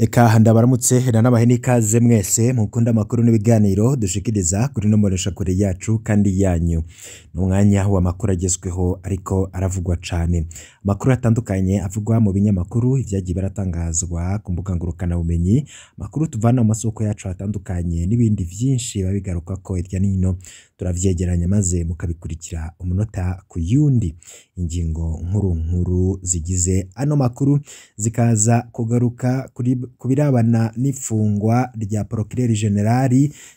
Reka ndabaramutse nanabahe n'ikaze mwese mukunda amakuru n'ibiganiro dushikiriza kuri ino mboneshakure yacu kandi yanyu. Ni umwanya w'amakuru agezweho ariko aravugwa cane. Amakuru atandukanye avugwa mu binyamakuru, ivyagiye biratangazwa ku mbuga ngurukanabumenyi, amakuru tuvana mu masoko yacu atandukanye n'ibindi vyinshi biba bigarukako hirya n'ino, turavyegeranya maze mukabikurikira umunota ku yundi. Ingingo nkuru nkuru zigize ano makuru zikaza kugaruka ku birabana n'ifungwa rya Procureur General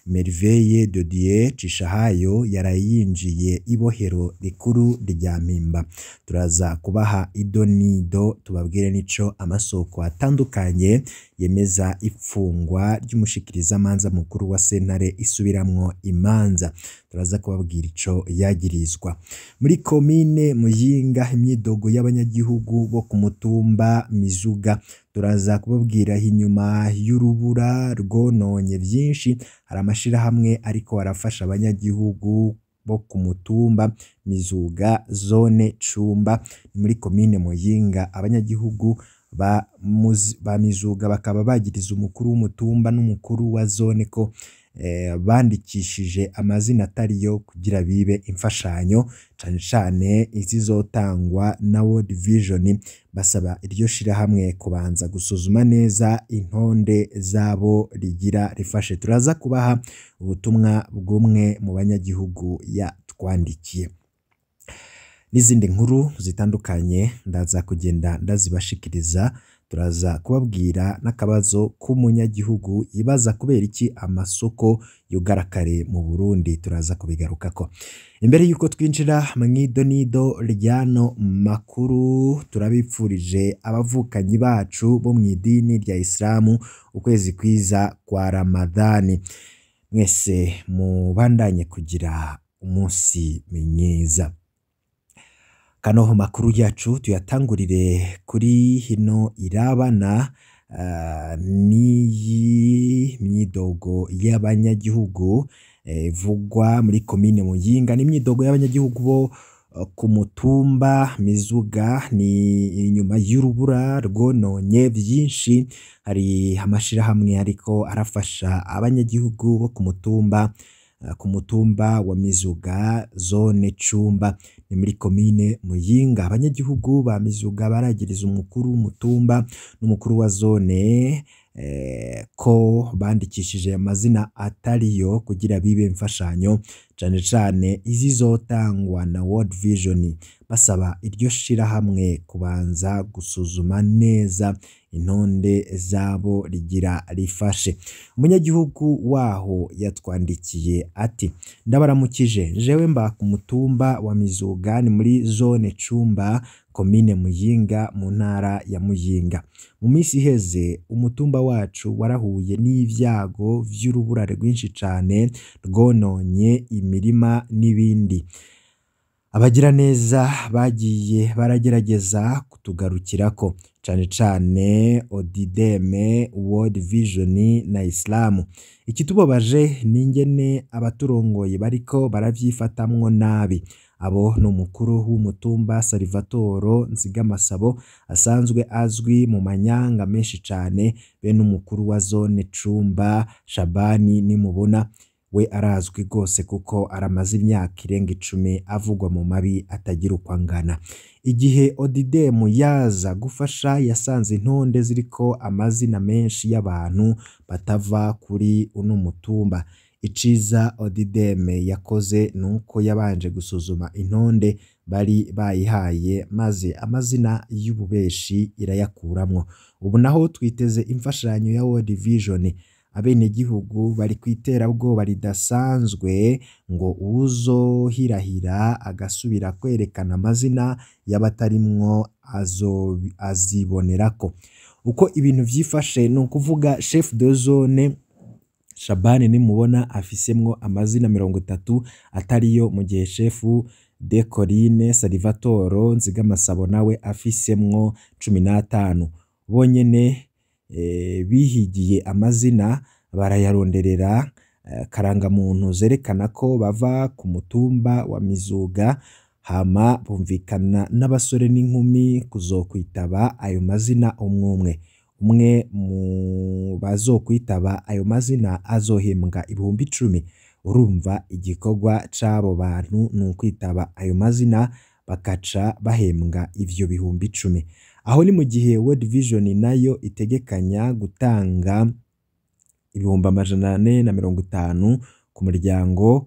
Merveille de Dieu Cishahayo yaraye yinjiye ibohero rikuru rya Mpimba. Turaza kubaha idonido tubabwire n'ico amasoko atandukanye yemeza ifungwa ry'umushikirizamanza mukuru wa sentare isubiramwo imanza. Turaza kubabwira ico yagirizwa. Muri komine Muyinga imyidogo y'abanyagihugu bo ku mutumba Mizuga, turaza kubabwira inyuma y'urubura rwononye vyinshi, hari amashirahamwe ariko arafasha abanyagihugu bo ku mutumba Mizuga zone Cumba muri komine Muyinga. Abanyagihugu ba Mizuga bakaba bagiriza umukuru w'umutumba n'umukuru wa zone ko bandikishije amazina atariyo kugira bibe imfashanyo, cane cane izizotangwa na World Vision. Basaba iryo shirahamwe kubanza gusuzuma neza intonde zabo rigira rifashe. Turaza kubaha ubutumwa bw'umwe mu banyagihugu yatwandikiye. N'izindi nkuru zitandukanye ndaza kugenda ndazibashikiriza. Turaza kubabwira n'akabazo k'umunyagihugu yibaza kubera iki amasoko yugara kare mu Burundi, turaza kubigarukako. Imbere yuko twinjira mw'idonido ry'ano makuru, turabipfurije abavukanyi bacu bo mw'idini rya Islamu ukwezi kwiza kwa Ramadhani. Mwese mubandanye kugira umunsi mwiza. Kano makuru yacu tuyatangurire kuri hino irabana n'iyi myidogo y'abanyagihugu ivugwa muri komine Muyinga. Ni imyidogo y'abanyagihugu bo ku mutumba Mizuga, ni inyuma y'urubura rwononye vyinshi. Hari amashirahamwe ariko arafasha abanyagihugu bo ku mutumba wa Mizuga zone Cumba, ni muri komine Muyinga. Abanyagihugu ba Mizuga baragiriza umukuru w'umutumba n'umukuru wa zone ko bandikishije amazina atariyo kugira bibe imfashanyo, cane cane izizotangwa na World Vision. Basaba iryo shirahamwe kubanza gusuzuma neza intonde zabo rigira rifashe. Umunyagihugu waho yatwandikiye ati: ndabaramukije, jewe mba ku mutumba wa Mizuga, ni muri zone Cumba, komine Muyinga, mu ntara ya Muyinga. Mu minsi iheze umutumba wacu warahuye n'ivyago vy'urubura rwinshi cane rwononye imirima n'ibindi. Abagiraneza bagiye baragerageza kutugarukirako, cane cane Odideme, World Vision na Islamu. Ikitubabaje ni ingene abaturongoye bariko baravyifatamwo nabi. Abo ni umukuru w'umutumba Salvatore Nzigamasabo asanzwe azwi mu manyanga menshi cane, be n'umukuru wa zone Cumba Shabani Nimubona, we arazwi rwose kuko aramaze imyaka irenga 10 avugwa mu mabi atagira uko angana. Igihe Odidemu yaza gufasha yasanze intonde ziriko amazina menshi y'abantu batava kuri uno mutumba. Iciza Odideme yakoze nuko yabanje gusuzuma intonde bari bayihaye, maze amazina y'ububeshi irayakuramwo. Ubu naho twiteze imfashanyo ya World Vision. Abenegihugu bari kw'iterabwoba ridasanzwe ngo uwuzohirahira agasubira kwerekana amazina y'abatarimwo azibonerako. Uko ibintu vyifashe ni ukuvuga chef de zone Shabani Nimubona afisemwo amazina 30 atariyo, mu gihe chef de Coline Salvatore Nzigamasabo nawe afisemwo 15. Bonyene bihigiye amazina barayaronderera karangamuntu zerekana ko bava ku mutumba wa Mizuga, hama bumvikana n'abasore n'inkumi kuzokwitaba ayo mazina umwumwe. Umwe mu bazokwitaba ayo mazina azohembwa 10,000. Urumva igikorwa c'abo bantu ni ukwitaba ayo mazina bakaca bahembwa ivyo 10,000. Aho ni mu gihe World Vision nayo itegekanya gutanga 450,000 ku muryango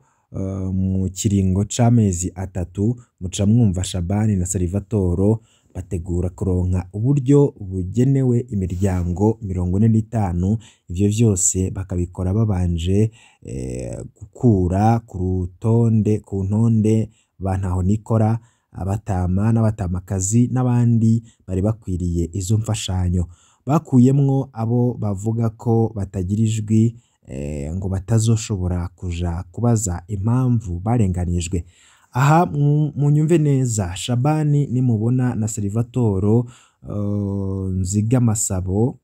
mu kiringo c'amezi 3. Muca mwumva Shabani na Salvatore bategura kuronka uburyo bugenewe imiryango 45. Ivyo vyose bakabikora babanje gukura ku rutonde ku ntonde ba ntahonikora, abatama n'abatamakazi n'abandi bari bakwiriye izo mfashanyo. Bakuyemwo abo bavuga ko batagira ijwi, ngo batazoshobora kuja kubaza impamvu barenganijwe. Aha munyumve neza, Shabani nimubona na Salvatore Nzigamasabo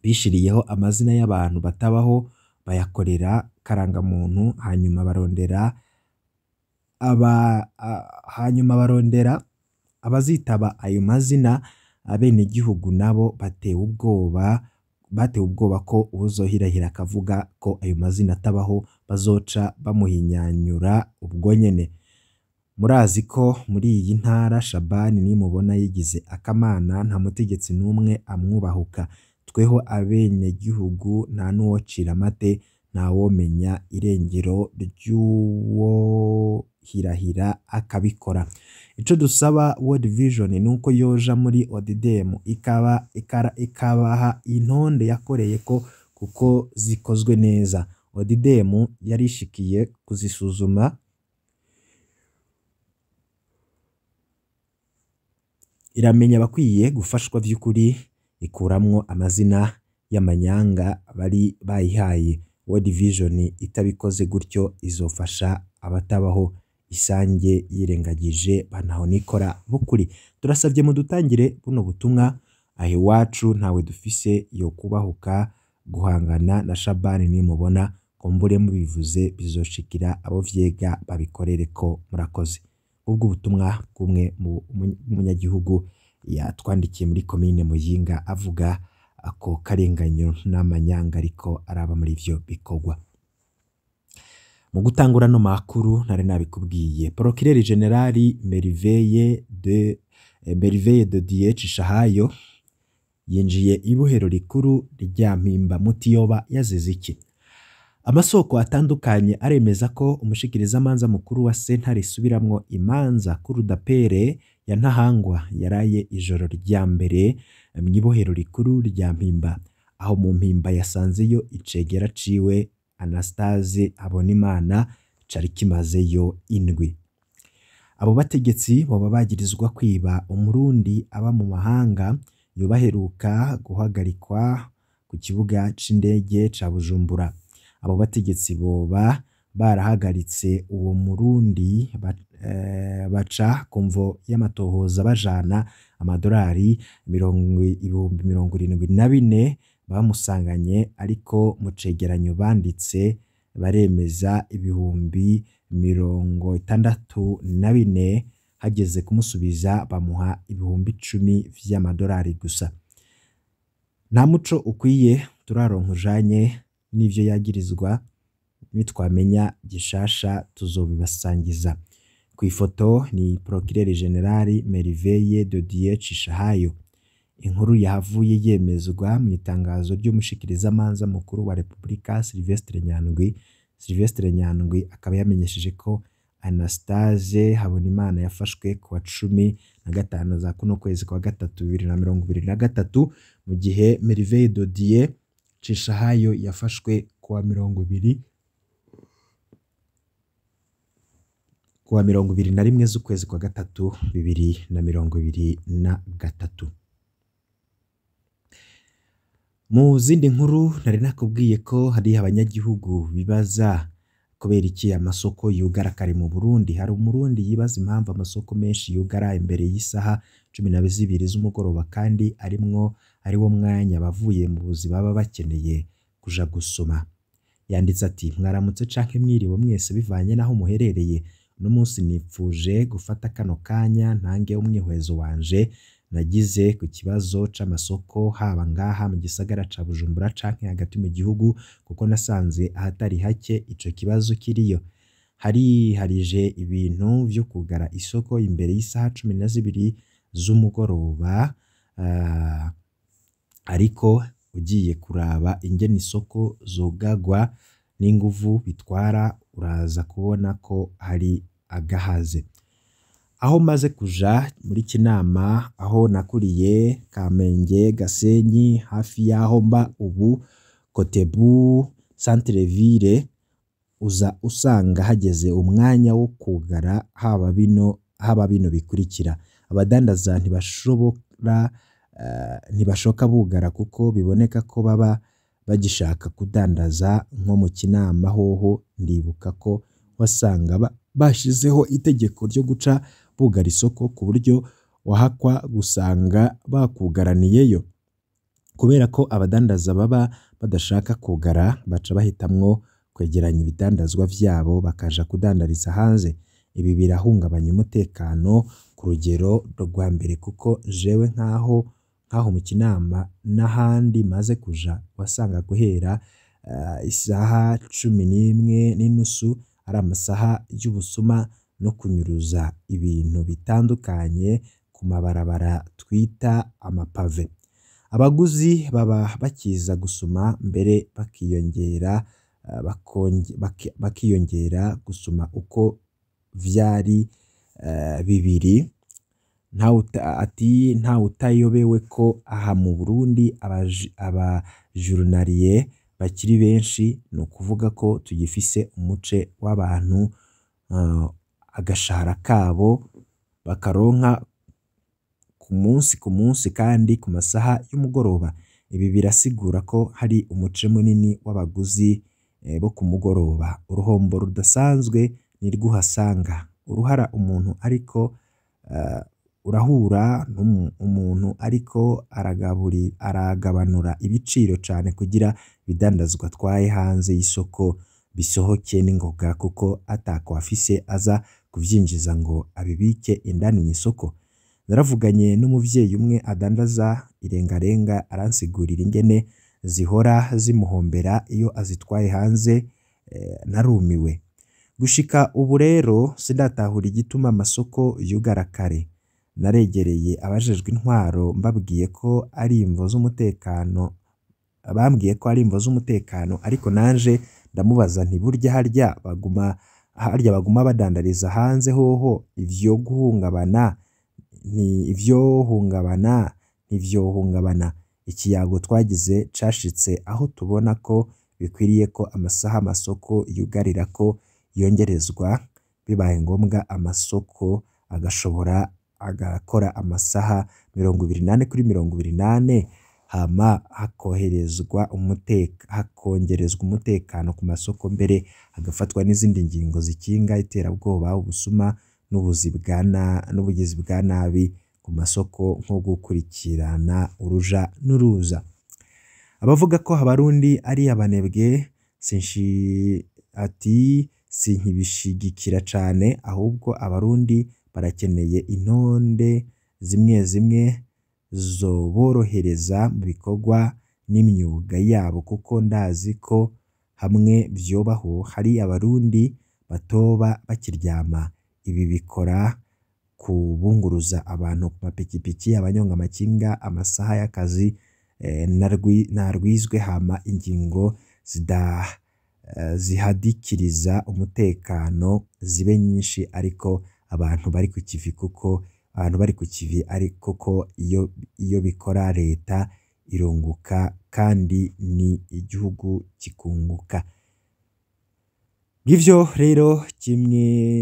bishiriyeho amazina y'abantu batabaho, bayakorera karangamuntu, hanyuma barondera abazitaba ayo mazina. Abenegihugu nabo batewe ubwoba ko uwuzohirahira akavuga ko ayo mazina atabaho bazoca bamuhinyanyura ubwo nyene. Murazi ko muri iyi ntara Shabani nimubona yigize akamana, nta mutegetsi n'umwe amwubahuka. Tweho abenegihugu nta n'uwocira amate, ntawomenya irengero ry'uwohirahira akabikora. Ico dusaba World Vision nuko yoja muri ODDM ikabaha intonde yakoreye ko kuko zikozwe neza. ODDM yarishikiye kuzisuzuma iramenya abakwiye gufashwa vy'ukuri, ikuramwo amazina y'amanyanga bari bayihaye. World Vision itabikoze gutyo izofasha abatabaho isange yirengagije bantahonikora bukuri. Turasavye mudutangire buno butumwa, aho iwacu ntawe dufise yo kubahuka guhangana na Shabani nimubona, kumbure mubivuze bizoshikira abo vyega babikorereko. Murakoze. Ubwo butumwa bw'umwe mu munyagihugu yatwandikiye muri komine Muyinga avuga ako karenganyo n'amanyanga ariko araba muri ivyo bikorwa. Mu gutangura no makuru nari nabikubwiye, Procureur General Merveille de Dieu Cishahayo yinjiye ibohero rikuru rya Mpimba Mutiyoba yazize iki? Amasoko atandukanye aremeza ko umushikirizamanza mukuru wa sentare isubiramwo imanza kuri Dapere ya Ntahangwa yaraye ijoro rya mbere mw'ibohero rikuru rya Mpimba, aho mu Mpimba yasanzeyo icegera ciwe Anastase Habonimana cari kimazeyo indwi. Abo bategetsi boba bagirizwa kwiba umurundi aba mu mahanga yobaheruka guhagarikwa ku kibuga c'indege ca Bujumbura. Abo bategetsi boba barahagaritse uwo murundi baca kumvo y'amatohoza bajana amadolari 74,000 bamusanganye, ariko mu cegeranyo banditse baremeza 64,000, hageze kumusubiza bamuha 10,000 vy'amadolari gusa. Nta muco ukwiye turaronka ujanye n'ivyo yagirizwa, nitwamenya gishasha tuzobibasangiza. Ku ifoto ni Procureur General Merveille de Dieu Cishahayo. Inkuru yahavuye yemezwa mu itangazo ry'umushikirizamanza mukuru wa Republika Sylvestre Nyandwi. Sylvestre Nyandwi akaba yamenyesheje ko Anastase Habonimana yafashwe kuwa 15 za kuno kwezi kwa gatatu 2023, mu gihe Merveille de Dieu Cishahayo yafashwe kuwa 21 z'ukwezi kwa gatatu 2023. Mu zindi nkuru nari nakubwiye ko hari abanyagihugu bibaza kubera iki amasoko yugara kare mu Burundi. Hari umurundi yibaza impamvu amasoko menshi yugara imbere y'isaha 12 z'umugoroba kandi arimwo ari wo mwanya bavuye mu buzi baba bakeneye kuja gusoma. Yanditse ati: mwaramutse canke mwiriwe mwese bivanye naho muherereye. Uno munsi nipfuje gufata kano kanya ntange umwihwezo wanje nagize ku kibazo c'amasoko haba ngaha mu gisagara ca Bujumbura canke hagati mu gihugu, kuko nasanze ahatari hake ico kibazo kiriyo. Hariharije ibintu vyo kugara isoko imbere y'isaha 12 z'umugoroba, ariko ugiye kuraba ingene isoko zugagwa n'inguvu bitwara uraza kubona ko hari agahaze. Aho maze kuja muri Kinama, aho nakuriye, Kamenge, Gasenyi, hafi y'aho mba ubu, Kotebu, Centre Ville, uza usanga hageze umwanya wo kugara haba bino bikurikira: abadandaza ntibashoka bugara kuko biboneka ko baba bagishaka kudandaza. Nko mu Kinama hoho ndibuka ko wasanga bashizeho itegeko ryo guca bugara isoko ku buryo wahakwa gusanga bakugaraniyeyo. Kubera ko abadandaza baba badashaka kugara, baca bahitamwo kwegeranya ibidandazwa vyabo bakaja kudandariza hanze. Ibi birahungabanya umutekano ku rugero rwa mbere, kuko jewe nkaho mu Kinama n'ahandi maze kuja wasanga guhera isaha 11:15 ari amasaha y'ubusuma no kunyuruza ibintu bitandukanye ku mabarabara twita amapave. Abaguzi baba bakiza gusuma mbere bakiyongera gusuma uko vyari bibiri. Ati ntawutayobewe ko aha mu Burundi abajurnalier bakiri benshi, ni ukuvuga ko tugifise umuce w'abantu agashahara kabo bakaronka ku munsi kandi ku masaha y'umugoroba. Ibi birasigura ko hari umuce munini w'abaguzi bo ku mugoroba. Uruhombo rudasanzwe nirwo uhasanga, uruhara umuntu ariko urahura umuntu ariko aragabanura ibiciro cane kugira ibidandazwa atwaye hanze y'isoko bisohoke n'ingoga, kuko atako afise aza kuvyinjiza ngo abibike indani mw'isoko. Naravuganye n'umuvyeyi umwe adandaza irengarenga, aransigurira ingene zihora zimuhombera iyo azitwaye hanze, narumiwe. Gushika ubu rero sindatahura igituma amasoko yugara kare. Naregereye abajejwe intwaro mbabwiye ko ari imvo z'umutekano, bambwiye ko ari imvo z'umutekano, ariko nanje ndamubaza nti burya harya baguma badandariza hanze hoho ivyo guhungabana ntivyohungabana. Ikiyago twagize cashitse aho tubona ko bikwiriye ko amasaha amasoko yugarirako yongerezwa, bibaye ngombwa amasoko agashobora agakora amasaha 24 kuri 24, hama hakongerezwa umutekano ku masoko, mbere hagafatwa n'izindi ngingo zikinga iterabwoba, ubusuma n'ubugizi bwa nabi ku masoko, nko gukurikirana uruja n'uruza. Abavuga ko Abarundi ari abanebwe ati sinkibishigikira cane, ahubwo Abarundi barakeneye intonde zimwe zimwe zoborohereza mu bikorwa n'imyuga yabo, kuko ndazi ko hamwe vyobaho hari Abarundi batoba bakiryama. Ibi bikora kubunguruza abantu ku mapikipiki, abanyonga amakinga, amasaha y'akazi narwizwe, hama ingingo zihadikiriza umutekano zibe nyinshi, ariko abantu bari ku kivi, kuko abantu bari ku kivi ariko ko iyo bikora leta irunguka kandi ni igihugu kikunguka. Ngivyo rero kimwe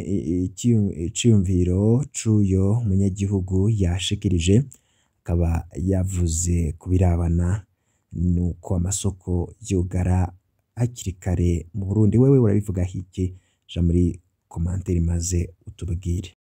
iciyumviro c'uyo munyagihugu yashikirije, akaba yavuze kubirabana nuko amasoko yugara hakiri kare mu Burundi. Wewe urabivuga iki? Ja muri commentaire maze utubwire.